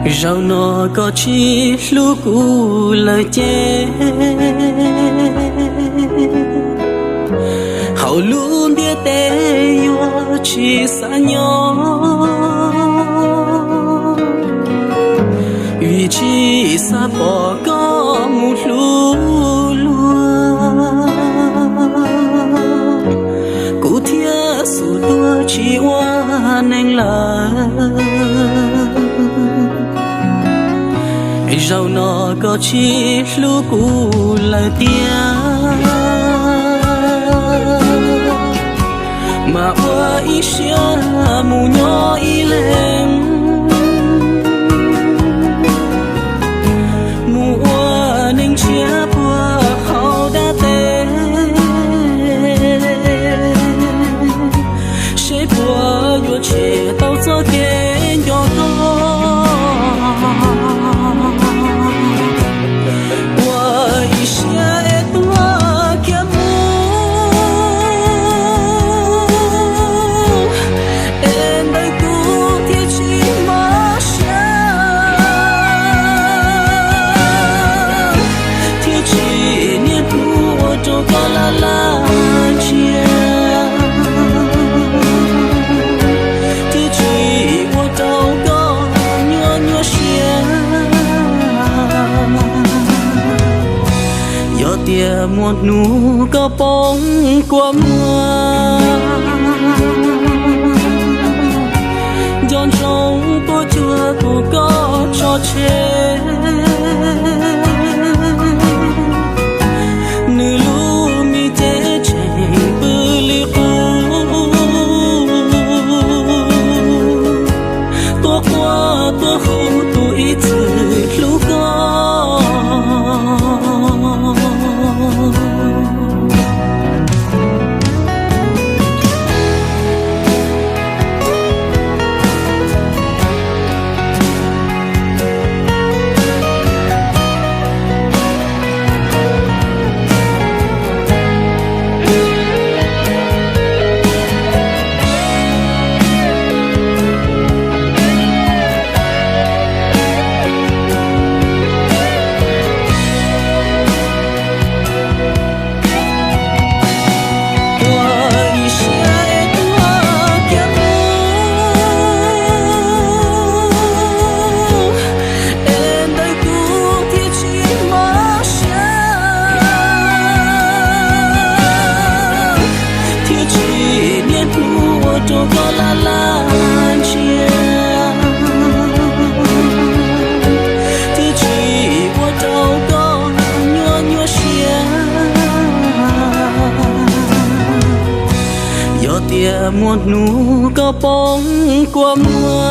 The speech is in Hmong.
Zaum no koj tsis hlub kuv lawm ces, hauv lub ntiaj teb yuav tsis xav nyob, vim tsis xav pom koj mus hlub luag, kuv thiaj xub tuag tsis ua neeg lawm. Zaum no koj tsis hlub kuv lawm tiag, mas ua ib siab mus nyob ib leeg, mus ua neeg tshiab puag hauv dab teb, seb puas yuav tshem tau txoj kev nco koj. Ua ib siab es tuag kiag mus, es ntawm kuv thiaj tsis mob siab, thiaj tsis niaj hnub ua rau koj laj laj ntsia, thiaj tsis ua rau koj nyuaj nyuaj siab. Yog tias muaj hnub koj poob kua muag, nco ntsoov puas cuag kuv koj tso tseg, nws lub me cev tseem pw li qub, tuaj quaj tuaj hu tus ib txwm hlub koj. Ua ib siab es tuag kiag mus, es ntawm kuv thiaj tsis mob siab, thiaj tsis niaj hnub ua rau koj laj laj ntsia, thiaj tsis ua rau koj nyuaj nyuaj siab. Yog tias muaj hnub koj poob kua muag,